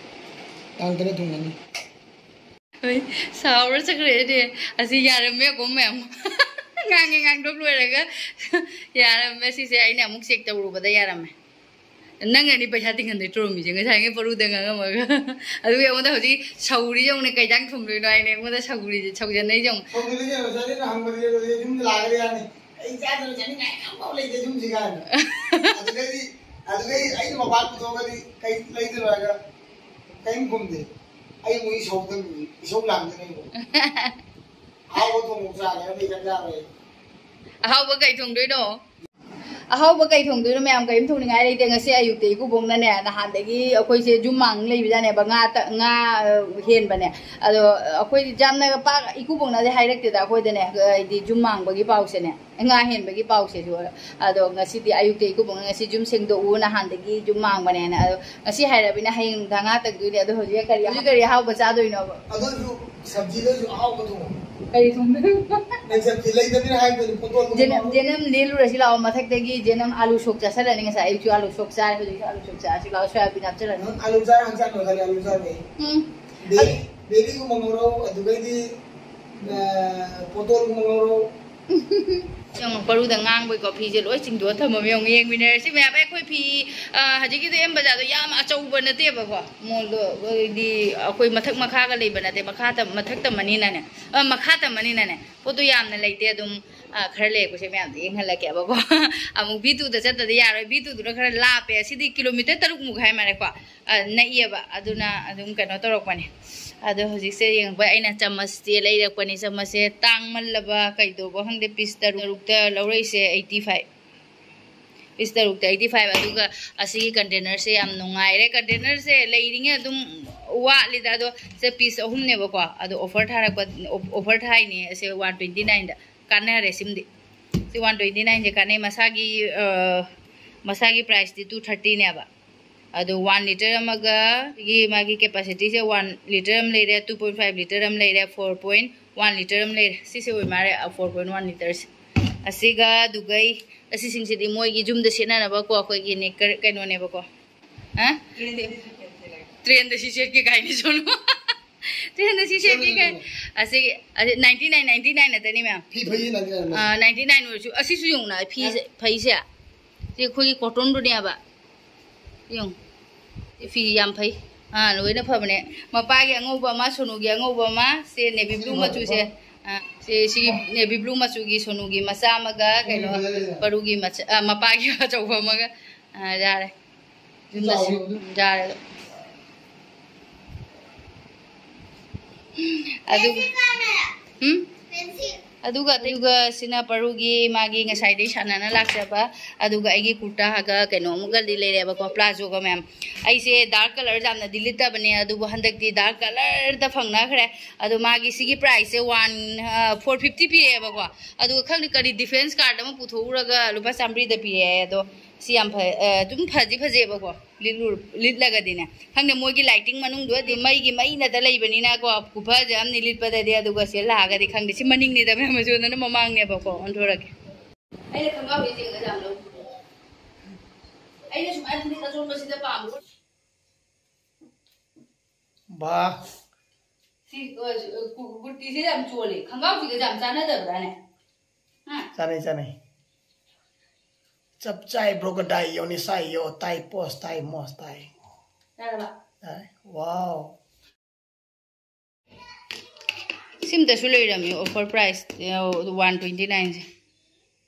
ꯇꯥꯡ ꯇꯔꯦꯠ ꯊꯨꯡꯒꯅꯤ꯫ ꯍꯣꯏ, ꯁꯥꯎꯔ ꯆꯠꯈ꯭ꯔꯦꯅꯦ꯫ ꯑꯁꯤ ꯌꯥꯔꯝꯃꯦ, ꯑꯀꯣꯝ ꯃꯌꯥꯝ꯫ ꯉꯥꯡꯉꯦ, ꯉꯥꯡꯗꯣꯛ ꯂꯣꯏꯔꯒ ꯌꯥꯔꯝꯃꯦ꯫ ꯁꯤꯁꯦ ꯑꯩꯅ ꯑꯃꯨꯛ ꯆꯦꯛ ꯇꯧꯔꯨꯕꯗ ꯌꯥꯔꯝꯃꯦ꯫ ꯅꯪ ꯑꯅꯤ ꯄꯩꯁꯥ ꯇꯤꯡꯍꯟꯗꯣꯏ ꯇꯧꯔꯝꯃꯤꯁꯦ, ꯉꯁꯥꯏꯉꯩ ꯄꯔꯨꯗ ꯉꯥꯡꯉꯝꯃꯒ꯫ ꯑꯗꯨꯒꯤ ꯑꯩꯉꯣꯟꯗ ꯍꯧꯖꯤꯛ ꯁꯧꯔꯤ ꯌꯦꯡꯉꯨꯅꯦ, ꯀꯩ ꯏꯟꯖꯥꯡ ꯊꯣꯡꯗꯣꯏꯅꯣ ꯍꯥꯏꯅꯦ ꯑꯩꯉꯣꯟꯗ ꯁꯧꯔꯤꯁꯦ, ꯁꯧꯖꯟꯅꯩꯁꯦ ꯌꯦꯡꯉꯨ꯫ ꯍꯧꯖꯤꯛꯇꯤ ꯉꯁꯥꯏꯗꯩ ꯍꯪꯕꯗꯤ ꯌꯨꯝꯗ ꯂꯥꯛꯑꯒ ꯌꯥꯅꯤ꯫ ꯑꯩ ꯆꯥꯗꯅ ꯆꯥꯅꯤꯡꯉꯥꯏ ꯑꯃꯐꯥꯎ ꯂꯩꯇꯦ ꯌꯨꯝꯁꯤꯒ꯫ ꯑꯗꯨꯗꯩꯗꯤ, ꯑꯗꯨꯗꯩ ꯑꯩꯅ ꯃꯄꯥꯟ ꯄꯨꯊꯣꯛꯑꯒꯗꯤ ꯀꯩ ꯂꯩꯗꯣꯏꯅꯣ ꯍꯥꯏꯔꯒ ꯀꯩꯝ ꯈꯨꯝꯗꯦ꯫ ꯑꯩ ꯃꯣꯏ ꯏꯁꯧ ꯇꯧꯔꯤꯅꯤ, ꯏꯁꯧ ꯂꯥꯡꯗꯅ ꯑꯩꯕꯨ꯫ ꯑꯍꯥꯎꯕ ꯊꯣꯡꯕ ꯆꯥꯒꯦ ꯍꯥꯏꯕ ꯂꯩꯇ ꯆꯥꯔꯣꯏ꯫ ꯑꯍꯥꯎꯕ ꯀꯩ ꯊꯣꯡꯗꯣꯏꯅꯣ? ꯑꯍꯥꯎꯕ ꯀꯩ ꯊꯣꯡꯗꯣꯏꯅꯣ ꯃꯌꯥꯝ? ꯀꯔꯤꯝ ꯊꯣꯡꯅꯤꯡꯉꯥꯏ ꯂꯩꯇꯦ꯫ ꯉꯁꯤ ꯑꯌꯨꯛꯇ ꯏꯀꯨꯕꯣꯛꯅꯅꯦ, ꯅꯍꯥꯟꯗꯒꯤ ꯑꯩꯈꯣꯏꯁꯦ ꯖꯨꯝ ꯃꯥꯡ ꯂꯩꯕꯖꯥꯠꯅꯦꯕ, ꯉꯥ ꯇ-, ꯉꯥ, ꯑ, ꯍꯦꯟꯕꯅꯦ꯫ ꯑꯗꯣ ꯑꯩꯈꯣꯏ ꯌꯥꯝꯅ ꯄꯥꯛ ꯏꯀꯨꯕꯣꯛꯅꯗꯤ ꯍꯥꯏꯔꯛꯇꯦꯗ ꯑꯩꯈꯣꯏꯗꯅꯦ, ꯍꯥꯏꯗꯤ ꯖꯨꯝ ꯃꯥꯡꯕꯒꯤ ꯄꯥꯎꯁꯦꯅꯦ, ꯉꯥ ꯍꯦꯟꯕꯒꯤ ꯄꯥꯎꯁꯦꯁꯨ꯫ ꯑꯗꯣ ꯉꯁꯤꯗꯤ ꯑꯌꯨꯛꯇ ꯏꯀꯨꯕꯣꯛꯅ ꯉꯁꯤ ꯖꯨꯝ ꯁꯦꯡꯗꯣꯛꯎ, ꯅꯍꯥꯟꯗꯒꯤ ꯖꯨꯝ ꯃꯥꯡꯕꯅꯦꯅ꯫ ꯑꯗꯣ ꯉꯁꯤ ꯍꯥꯏꯔꯕꯅꯤꯅ ꯍꯌꯦꯡ ꯅꯨꯡꯗꯥꯡ ꯉꯥ ꯇꯪꯗꯣꯏꯅꯦ꯫ ꯑꯗꯣ ꯍꯧꯖꯤꯛ ꯀꯔꯤ, ꯍꯧꯖꯤꯛ ꯀꯔꯤ ꯑꯍꯥꯎꯕ ꯆꯥꯗꯣꯏꯅꯣꯕ? ꯑꯗꯨꯁꯨ ꯁꯕꯖꯤꯗꯁꯨ ꯑꯍꯥꯎꯕ ꯊꯣꯡꯉꯣ꯫ ꯀꯔꯤ ꯊꯣꯡꯗꯣꯏꯅꯣ? ꯅꯪ ꯁꯕꯖꯤ ꯂꯩꯗꯕꯅꯤꯅ ꯍꯥꯏꯕꯗꯨꯅꯤ, ꯄꯣꯇꯣꯜꯒꯨꯝꯕ ꯖꯦꯅꯝ, ꯉꯧꯔꯣ꯫ ꯖꯦꯅꯝ ꯂꯦꯜꯂꯨꯔꯁꯤ ꯂꯥꯛꯑꯣ꯫ ꯃꯊꯛꯇꯒꯤ ꯖꯦꯅꯝ ꯑꯥꯂꯨ ꯁꯣꯛ ꯆꯥꯁꯜꯂꯅꯤ꯫ ꯉꯁꯥꯏ ꯑꯌꯨꯛꯁꯨ ꯑꯥꯂꯨ ꯁꯣꯛ ꯆꯥꯔꯦ, ꯍꯧꯖꯤꯛꯁꯨ ꯑꯥꯂꯨ ꯁꯣꯛ ꯆꯥꯔꯁꯤ ꯂꯥꯛꯑꯣ꯫ ꯁꯣꯌꯥꯕꯤꯟ ꯍꯥꯞꯆꯜꯂꯅꯤ꯫ ꯅꯪ ꯑꯥꯂꯨ ꯆꯥꯔ ꯍꯛꯆꯥꯡ ꯐꯒꯅꯤ, ꯑꯥꯂꯨ ꯆꯥꯕꯩ꯫ ꯎꯝ꯫ ꯕꯦꯔꯤ, ꯕꯦꯔꯤꯒꯨꯝꯕ ꯉꯧꯔꯣ, ꯑꯗꯨꯗꯩꯗꯤ, ꯑ, ꯄꯣꯇꯣꯜꯒꯨꯝꯕ ꯉꯧꯔꯣ꯫ ꯌꯦꯡꯉꯣ, ꯄꯔꯨꯗ ꯉꯥꯡꯕꯩꯀꯣ, ꯐꯤꯁꯦ ꯂꯣꯏ ꯆꯤꯡꯗꯣꯛꯑ ꯊꯝꯃꯝꯃꯦ꯫ ꯌꯦꯡꯉꯣ, ꯌꯦꯡꯃꯤꯟꯅꯔꯁꯤ ꯃꯌꯥꯝ꯫ ꯑꯩꯈꯣꯏ ꯐꯤ, ꯑ, ꯍꯧꯖꯤꯛꯀꯤꯗꯣ ꯑꯦꯝ ꯕꯖꯥꯔꯗꯣ ꯌꯥꯝ ꯑꯆꯧꯕ ꯅꯠꯇꯦꯕꯀꯣ, ꯃꯣꯜꯗꯣ, ꯍꯥꯏꯗꯤ ꯑꯩꯈꯣꯏ ꯃꯊꯛ ꯃꯈꯥꯒ ꯂꯩꯕ ꯅꯠꯇꯦ, ꯃꯈꯥ ꯇꯝ-, ꯃꯊꯛ ꯇꯝꯃꯅꯤꯅꯅꯦ, ꯑ, ꯃꯈꯥ ꯇꯝꯃꯅꯤꯅꯅꯦ, ꯄꯣꯠꯇꯣ ꯌꯥꯝꯅ ꯂꯩꯇꯦ꯫ ꯑꯗꯨꯝ, ꯑ, ꯈꯔ ꯂꯩꯔꯛꯄꯁꯦ ꯃꯌꯥꯝꯗ ꯌꯦꯡꯍꯜꯂꯛꯀꯦꯕꯀꯣ꯫ ꯑꯃꯨꯛ ꯚꯤ ꯇꯨꯗ ꯆꯠꯇꯗꯤ ꯌꯥꯔꯣꯏ, ꯚꯤ ꯇꯨꯗꯨꯅ ꯈꯔ ꯂꯥꯞꯄꯦ꯫ ꯑꯁꯤꯗꯤ ꯀꯤꯂꯣꯃꯤꯇꯔ ꯇꯔꯨꯛꯃꯨꯛ ꯍꯥꯏ ꯃꯥꯜꯂꯦꯀꯣ, ꯑ, ꯅꯛꯏꯌꯦꯕ꯫ ꯑꯗꯨꯅ ꯑꯗꯨꯝ ꯀꯩꯅꯣ ꯇꯧꯔꯛꯄꯅꯦ꯫ ꯑꯗꯣ ꯍꯧꯖꯤꯛꯁꯦ ꯌꯦꯡꯕ ꯑꯩꯅ ꯆꯃꯁꯁꯦ ꯂꯩꯔꯛꯄꯅꯦ꯫ ꯆꯃꯁꯁꯦ ꯇꯥꯡꯃꯜꯂꯕ ꯀꯩꯗꯧꯕ ꯈꯪꯗꯦ, ꯄꯤꯁ ꯇꯔꯨꯛꯇ ꯂꯧꯔꯛꯏꯁꯦ eighty five꯫ ꯄꯤꯁ ꯇꯔꯨꯛꯇ eighty five꯫ ꯑꯗꯨꯒ ꯑꯁꯤꯒꯤ ꯀꯟꯇꯦꯅꯔꯁꯦ ꯌꯥꯝ ꯅꯨꯡꯉꯥꯏꯔꯦ꯫ ꯀꯟꯇꯦꯅꯔꯁꯦ ꯂꯩꯔꯤꯉꯩ ꯑꯗꯨꯝ ꯋꯥꯠꯂꯤꯗ꯫ ꯑꯗꯣ ꯁꯦ ꯄꯤꯁ ꯑꯍꯨꯝꯅꯦꯕꯀꯣ, ꯑꯗꯣ ꯑꯣꯐꯔ ꯊꯥꯔꯛꯄ, ꯑꯣꯐꯔ ꯊꯥꯏꯅꯦ꯫ ꯑꯁꯦ one twenty nineꯗ ꯀꯥꯟꯅꯔꯦ ꯁꯤꯃꯗꯤ꯫ ꯁꯤ one twenty nineꯁꯦ ꯀꯥꯟꯅꯩ꯫ ꯃꯁꯥꯒꯤ, ꯑ, ꯃꯁꯥꯒꯤ ꯄ꯭ꯔꯥꯏꯁꯇꯤ two thirtyꯅꯦꯕ꯫ ꯑꯗꯣ one litre ꯑꯃꯒ ꯁꯤꯒꯤ ꯃꯥꯒꯤ capacityꯁꯦ, one litre ꯑꯃ ꯂꯩꯔꯦ, two point five litre ꯑꯃ ꯂꯩꯔꯦ, four point one litre ꯑꯃ ꯂꯩꯔꯦ꯫ ꯁꯤꯁꯦ ꯑꯣꯏ ꯃꯥꯜꯂꯦ, ꯑ, four point one litreꯁꯦ꯫ ꯑꯁꯤꯒ ꯑꯗꯨꯒꯩ, ꯑꯁꯤꯁꯤꯡꯁꯤꯗꯤ ꯃꯣꯏꯒꯤ ꯌꯨꯝꯗ ꯁꯦꯠꯅꯅꯕꯀꯣ, ꯑꯩꯈꯣꯏꯒꯤ ꯅꯦꯀꯔ ꯀꯩꯅꯣꯅꯦꯕꯀꯣ꯫ ꯍꯥ? ꯇ꯭ꯔꯦꯟꯗ ꯁꯤ ꯁꯦꯠꯀꯦ ꯀꯥꯏꯅ ꯁꯣꯅꯨ꯫ ꯇ꯭ꯔꯦꯟꯗ ꯁꯤ ꯁꯦꯠꯀꯦ ꯀꯥꯏ꯫ ꯑꯁꯤꯒꯤ, ꯑꯁꯤ ninety nine, ninety nine ꯅꯠꯇꯅꯤ ꯃꯌꯥꯝ꯫ ꯐꯤ ꯐꯩꯌꯦ ninety nine꯫ ꯑ, ninety nine ꯑꯣꯏꯔꯁꯨ ꯑꯁꯤꯁꯨ ꯌꯦꯡꯉꯨꯅ, ꯐꯤꯁꯦ ꯐꯩꯁꯦ꯫ ꯁꯤ ꯑꯩꯈꯣꯏꯒꯤ cottonꯗꯨꯅꯦꯕ꯫ ꯌꯦꯡꯉꯨ꯫ ꯁꯤ ꯐꯤ ꯌꯥꯝ ꯐꯩ꯫ ꯑꯥ, ꯂꯣꯏꯅ ꯐꯕꯅꯦ꯫ ꯃꯄꯥꯒꯤ ꯑꯉꯧꯕ ꯑꯃ, ꯁꯣꯅꯨꯒꯤ ꯑꯉꯧꯕ ꯑꯃ, ꯁꯦ navy blue ꯃꯆꯨꯁꯦ꯫ ꯑꯥ, ꯁꯤ, ꯁꯤꯒꯤ navy blue ꯃꯆꯨꯒꯤ ꯁꯣꯅꯨꯒꯤ ꯃꯆꯥ ꯑꯃꯒ, ꯀꯩꯅꯣ, ꯄꯔꯨꯒꯤ ꯃꯆꯥ, ꯑꯥ, ꯃꯄꯥꯒꯤ ꯑꯆꯧꯕ ꯑꯃꯒ꯫ ꯑꯥ, ꯌꯥꯔꯦ꯫ ꯌꯨꯝꯗ ꯁꯤ-, ꯌꯥꯔꯦ꯫ ꯑꯗꯨ, ꯎꯝ? ꯑꯗꯨꯒ ꯑꯗꯨꯒ ꯁꯤꯅ ꯄꯔꯨꯒꯤ ꯃꯥꯒꯤ ꯉꯁꯥꯏꯗꯩ ꯁꯥꯟꯅꯅ ꯂꯥꯛꯆꯕ, ꯑꯗꯨꯒ ꯑꯩꯒꯤ ꯀꯨꯔꯇꯥꯒ ꯀꯩꯅꯣ ꯑꯃꯒꯗꯤ ꯂꯩꯔꯦꯕꯀꯣ, ꯄ꯭ꯂꯥꯖꯣꯒ ꯃꯌꯥꯝ꯫ ꯑꯩꯁꯦ ꯗꯥꯔꯛ ꯀꯂꯔ ꯌꯥꯝꯅꯗꯤ ꯂꯤꯠꯇꯕꯅꯦ, ꯑꯗꯨꯕꯨ ꯍꯟꯗꯛꯇꯤ ꯗꯥꯔꯛ ꯀꯂꯔꯗ ꯐꯪꯅꯈ꯭ꯔꯦ꯫ ꯑꯗꯣ ꯃꯥꯒꯤ ꯁꯤꯒꯤ ꯄ꯭ꯔꯥꯏꯁꯁꯦ ꯋꯥꯟ ꯐꯣꯔ ꯐꯤꯐꯇꯤ ꯄꯤꯔꯛꯑꯦꯕꯀꯣ꯫ ꯑꯗꯨꯒ ꯈꯪꯗꯦ ꯀꯔꯤ ꯗꯤꯐꯦꯟꯁ ꯀꯥꯔꯗ ꯑꯃ ꯄꯨꯊꯣꯛꯎꯔꯒ ꯂꯨꯄꯥ ꯆꯥꯝꯃꯔꯤꯗ ꯄꯤꯔꯛꯑꯦ꯫ ꯑꯗꯣ ꯁꯤ ꯌꯥꯝ ꯐ ꯑ, ꯑꯗꯨꯝ ꯐꯗꯤ ꯐꯖꯩꯕꯀꯣ, ꯂꯤꯠꯂꯨ- ꯂꯤꯠꯂꯒꯗꯤꯅꯦ꯫ ꯈꯪꯗꯦ, ꯃꯣꯏꯒꯤ ꯂꯥꯏꯇꯤꯡ ꯃꯅꯨꯡꯗꯨꯗꯗꯤ ꯃꯩꯒꯤ ꯃꯩꯅꯗ ꯂꯩꯕꯅꯤꯅꯀꯣ, ꯈꯨꯐꯁꯦ ꯑꯃꯅꯤ ꯂꯤꯠꯄꯗꯗꯤ꯫ ꯑꯗꯨꯒ ꯁꯤ ꯂꯥꯛꯑꯒꯗꯤ ꯈꯪꯗꯦ, ꯁꯤ ꯃꯅꯤꯡꯅꯤꯗ ꯃꯌꯥꯝ, ꯑꯃꯁꯨ ꯅꯅ ꯃꯃꯥꯡꯅꯦꯕꯀꯣ꯫ ꯑꯣꯟꯊꯣꯔꯛꯀꯦ꯫ ꯑꯩꯅ ꯈꯪꯒꯥꯎ ꯌꯦꯡꯉꯒ ꯌꯥꯝ ꯂꯧꯕ꯫ ꯑꯩꯅ ꯁꯨꯃꯥꯏꯅ ꯐꯅꯦꯛ ꯑꯆꯣꯟꯕꯁꯤꯗ ꯄꯥꯝꯕ꯫ ꯕꯥ꯫ ꯁꯤ, ꯑ, ꯀꯨ- ꯀꯨꯔꯇꯤꯁꯦ ꯌꯥꯝ ꯆꯣꯜꯂꯦ, ꯈꯪꯒꯥꯎꯁꯤꯒ ꯌꯥꯝ ꯆꯥꯟꯅꯗꯕ꯭ꯔꯥꯅꯦ? ꯍꯥ? ꯆꯥꯅꯩ, ꯆꯥꯅꯩ꯫ ꯆꯞ ꯆꯥꯏ, ꯕ꯭ꯔꯣꯒ ꯗꯥꯏ, ꯌꯣꯅꯤꯁꯥꯏ, ꯌꯣ ꯇꯥꯏ, ꯄꯣꯁ ꯇꯥꯏ, ꯃꯣꯁ ꯇꯥꯏ꯫ ꯌꯥꯔꯕ? ꯇꯥꯏ꯫ ꯋꯥꯎ꯫ ꯁꯤꯝꯇꯁꯨ ꯂꯩꯔꯝꯃꯤ, ꯑꯣꯐꯔ ꯄ꯭ꯔꯥꯏꯁ ꯋꯥꯟ ꯇ꯭ꯋꯦꯟꯇꯤ ꯅꯥꯏꯟꯁꯦ꯫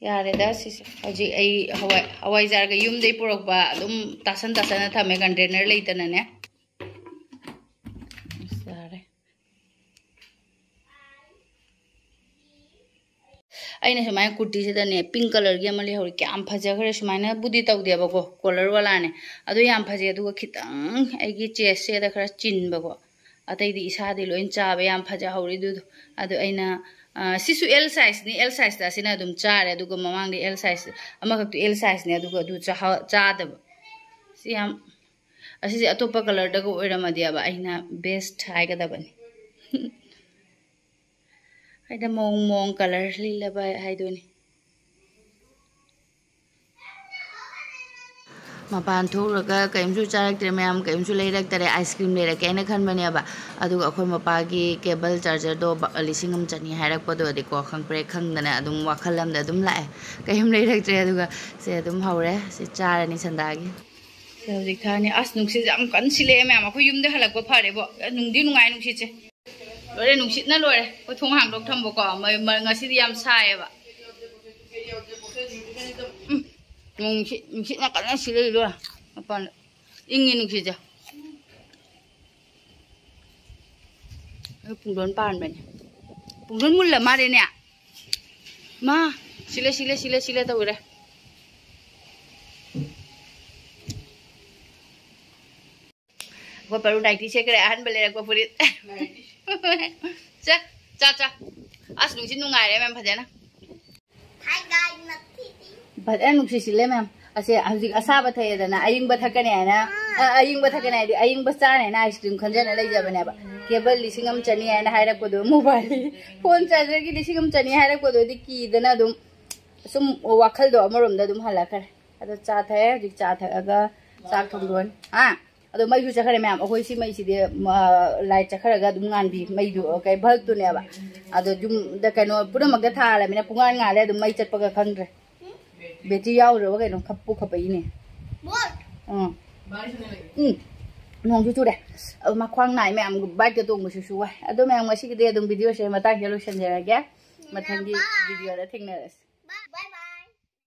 ꯌꯥꯔꯦꯗ ꯁꯤꯁꯦ꯫ ꯍꯧꯖꯤꯛ ꯑꯩ ꯍꯋꯥꯏ ꯍꯋꯥꯏꯖꯥꯔꯒ ꯌꯨꯝꯗꯩ ꯄꯨꯔꯛꯄ ꯑꯗꯨꯝ ꯇꯥꯁꯟ ꯇꯥꯁꯟꯅ ꯊꯝꯃꯦ, ꯀꯟꯇꯦꯅꯔ ꯂꯩꯇꯅꯅꯦ꯫ ꯑꯁ, ꯌꯥꯔꯦ꯫ ꯑꯩꯅ ꯁꯨꯃꯥꯏꯅ ꯀꯨꯔꯇꯤꯁꯤꯗꯅꯦ, ꯄꯤꯡ ꯀꯂꯔꯒꯤ ꯑꯃ ꯂꯩꯍꯧꯔꯤ, ꯀꯌꯥꯝ ꯐꯖꯈ꯭ꯔꯦ꯫ ꯁꯨꯃꯥꯏꯅꯕꯨꯗꯤ ꯇꯧꯗꯦꯕꯀꯣ, ꯀꯣꯂꯔ ꯋꯥꯂꯥꯅꯦ, ꯑꯗꯣ ꯌꯥꯝ ꯐꯖꯩ꯫ ꯑꯗꯨꯒ ꯈꯤꯇꯪ ꯑꯩꯒꯤ ꯆꯦꯁꯁꯦꯗ ꯈꯔ ꯆꯤꯟꯕꯀꯣ, ꯑꯇꯩꯗꯤ ꯏꯁꯥꯗꯤ ꯂꯣꯏ ꯆꯥꯕ, ꯌꯥꯝ ꯐꯖꯍꯧꯔꯤ꯫ ꯑꯗꯨꯗꯣ ꯑꯗꯣ ꯑꯩꯅ, ꯑ, ꯁꯤꯁꯨ ꯑꯦꯜ ꯁꯥꯏꯖꯅꯤ, ꯑꯦꯜ ꯁꯥꯏꯖꯇ ꯑꯁꯤꯅ ꯑꯗꯨꯝ ꯆꯥꯔꯦ꯫ ꯑꯗꯨꯒ ꯃꯃꯥꯡꯗ ꯑꯦꯜ ꯁꯥꯏꯖ ꯑꯃꯈꯛꯇꯤ ꯑꯦꯜ ꯁꯥꯏꯖꯅꯦ, ꯑꯗꯨꯒ ꯑꯗꯨ ꯆꯥꯍ- ꯆꯥꯗꯕ꯫ ꯁꯤ ꯌꯥꯝ, ꯑꯁꯤꯁꯦ ꯑꯇꯣꯞꯄ ꯀꯂꯔꯗꯒ ꯑꯣꯏꯔꯝꯃꯗꯤꯕ ꯑꯩꯅ ꯕꯦꯁ ꯍꯥꯏꯒꯗꯕꯅꯤ꯫ ꯍꯥꯏꯗ ꯃꯑꯣꯡ ꯃꯑꯣꯡ ꯀꯂꯔ ꯂꯤꯠꯂꯕ ꯍꯥꯏꯗꯨꯅꯤ꯫ ꯃꯄꯥꯟ ꯊꯣꯛꯎꯔꯒ ꯀꯔꯤꯝꯁꯨ ꯆꯥꯔꯛꯇ꯭ꯔꯦ ꯃꯌꯥꯝ, ꯀꯔꯤꯝꯁꯨ ꯂꯩꯔꯛꯇꯔꯦ꯫ ꯑꯥꯏꯁ ꯀ꯭ꯔꯤꯝ ꯂꯩꯔꯛꯀꯦ ꯍꯥꯏꯅ ꯈꯟꯕꯅꯦꯕ, ꯑꯗꯨꯒ ꯑꯩꯈꯣꯏ ꯃꯄꯥꯒꯤ ꯀꯦꯕꯜ ꯆꯥꯔꯖꯔꯗꯣ ꯕ- ꯂꯤꯁꯤꯡ ꯑꯃ ꯆꯅꯤ ꯍꯥꯏꯔꯛꯄꯗꯣꯗꯤꯀꯣ, ꯈꯪꯄ꯭ꯔꯦꯛ ꯈꯪꯗꯅ ꯑꯗꯨꯝ ꯋꯥꯈꯜ ꯑꯃꯗ ꯑꯗꯨꯝ ꯂꯥꯛꯑꯦ꯫ ꯀꯔꯤꯝ ꯂꯩꯔꯛꯇ꯭ꯔꯦ꯫ ꯑꯗꯨꯒ ꯁꯦ ꯑꯗꯨꯝ ꯍꯧꯔꯦ, ꯁꯤ ꯆꯥꯔꯅꯤ ꯁꯟꯗꯥꯒꯤ꯫ ꯁꯦ ꯍꯧꯖꯤꯛ ꯊꯥꯅꯤ꯫ ꯑꯁ, ꯅꯨꯡꯁꯤꯠꯁꯦ ꯌꯥꯝ ꯀꯟꯅ ꯁꯤꯜꯂꯛꯑꯦ ꯃꯌꯥꯝ꯫ ꯑꯩꯈꯣꯏ ꯌꯨꯝꯗ ꯍꯜꯂꯛꯄ ꯐꯔꯦꯕꯣ꯫ ꯑꯦ, ꯅꯨꯡꯗꯤ ꯅꯨꯡꯉꯥꯏ ꯅꯨꯡꯁꯤꯠꯁꯦ꯫ ꯂꯣꯏꯔꯦ, ꯅꯨꯡꯁꯤꯠꯅ ꯂꯣꯏꯔꯦ꯫ ꯑꯩꯈꯣꯏ ꯊꯣꯡ ꯍꯥꯡꯗꯣꯛ ꯊꯝꯕꯀꯣ꯫ ꯃ- ꯃ- ꯉꯁꯤꯗꯤ ꯌꯥꯝ ꯁꯥꯏꯌꯦꯕ꯫ ꯎꯝ, ꯅꯣꯡ ꯅꯨꯡꯁꯤꯠ, ꯅꯨꯡꯁꯤꯠꯅ ꯀꯟꯅ ꯁꯤꯠꯂꯛꯏꯗꯣ ꯃꯄꯥꯟꯗ꯫ ꯏꯪꯉꯤ ꯅꯨꯡꯁꯤꯠꯁꯦ꯫ ꯑꯩ ꯄꯨꯡꯗꯣꯟ ꯄꯥꯟꯕꯅꯦ꯫ ꯄꯨꯡꯗꯣꯟ ꯃꯨꯜꯂ ꯃꯥꯜꯂꯦꯅꯦ꯫ ꯃꯥ, ꯁꯤꯂꯦ, ꯁꯤꯂꯦ, ꯁꯤꯂꯦ, ꯁꯤꯂꯦ ꯇꯧꯔꯦ꯫ ꯑꯩꯈꯣꯏ ꯄꯔꯨ ꯅꯥꯏꯇꯤ ꯁꯦꯠꯈ꯭ꯔꯦ, ꯑꯍꯟꯕ ꯂꯩꯔꯛꯄ ꯐꯨꯔꯤꯠ꯫ ꯆꯥ, ꯆꯥ, ꯆꯥ꯫ ꯑꯁ, ꯅꯨꯡꯁꯤ ꯅꯨꯡꯉꯥꯏꯔꯦ ꯃꯌꯥꯝ ꯐꯖꯅ꯫ ꯐꯖꯅ ꯅꯨꯡꯁꯤꯁꯤꯜꯂꯦ ꯃꯌꯥꯝ꯫ ꯑꯁꯦ ꯍꯧꯖꯤꯛ ꯑꯁꯥꯕ ꯊꯛꯑꯦꯗꯅ, ꯑꯏꯪꯕ ꯊꯛꯀꯅꯤ ꯍꯥꯏꯅ, ꯑ, ꯑꯏꯪꯕ ꯊꯛꯀꯅꯤ ꯍꯥꯏꯗꯤ ꯑꯏꯪꯕ ꯆꯥꯅꯤ ꯍꯥꯏꯅ ice cream ꯈꯟꯖꯅ ꯂꯩꯖꯕꯅꯦꯕ꯫ Cable ꯂꯤꯁꯤꯡ ꯑꯃ ꯆꯅꯤ ꯍꯥꯏꯅ ꯍꯥꯏꯔꯛꯄꯗꯣ, mobile phone charger ꯒꯤ ꯂꯤꯁꯤꯡ ꯑꯃ ꯆꯅꯤ ꯍꯥꯏꯔꯛꯄꯗꯨꯗꯤ ꯀꯤꯗꯅ ꯑꯗꯨꯝ ꯁꯨꯝ ꯋꯥꯈꯜꯗꯣ ꯑꯃꯔꯣꯝꯗ ꯑꯗꯨꯝ ꯍꯜꯂꯛꯈ꯭ꯔꯦ꯫ ꯑꯗꯣ ꯆꯥ ꯊꯛꯑꯦ, ꯍꯧꯖꯤꯛ ꯆꯥ ꯊꯛꯑꯒ ꯆꯥꯛ ꯊꯣꯡꯗꯣꯛꯑꯅꯤ꯫ ꯑꯥ, ꯑꯗꯣ ꯃꯩꯁꯨ ꯆꯠꯈ꯭ꯔꯦ ꯃꯌꯥꯝ꯫ ꯑꯩꯈꯣꯏ ꯁꯤ ꯃꯩꯁꯤꯗꯤ, ꯃ-, light ꯆꯠꯈ꯭ꯔꯒ ꯑꯗꯨꯝ ꯉꯥꯟꯕꯤ ꯃꯩꯗꯨ, ꯑ, ꯀꯩ bulb ꯇꯨꯅꯦꯕ꯫ ꯑꯗꯣ ꯌꯨꯝꯗ ꯀꯩꯅꯣ ꯄꯨꯝꯅꯃꯛꯇ ꯊꯥꯜꯂꯕꯅꯤꯅ ꯄꯨꯡꯉꯥꯟ ꯉꯥꯜꯂꯦ, ꯑꯗꯨꯝ ꯃꯩ ꯆꯠꯄꯒ ꯈꯪꯗ꯭ꯔꯦ꯫ Battery ꯌꯥꯎꯗ꯭ꯔꯕ ꯀꯩꯅꯣ ꯈꯞꯄꯨ ꯈꯞꯄꯛꯏꯅꯦ꯫ ꯎꯝ꯫ ꯎꯝ꯫ ꯅꯣꯡꯁꯨ ꯆꯨꯔꯦ꯫ ꯑꯗꯣ ꯃꯈ꯭ꯋꯥꯡ ꯅꯥꯏ ꯃꯌꯥꯝ, bike ꯇ ꯇꯣꯡꯕꯁꯤꯁꯨ ꯋꯥꯏ꯫ ꯑꯗꯣ ꯃꯌꯥꯝ ꯉꯁꯤꯒꯤꯗꯤ ꯑꯗꯨꯝ video ꯁꯦ ꯃꯇꯥꯡꯁꯤꯗ ꯂꯣꯏꯁꯤꯟꯖꯔꯒꯦ꯫ ꯃꯊꯪꯒꯤ video ꯗ ꯊꯦꯡꯅꯔꯁꯤ꯫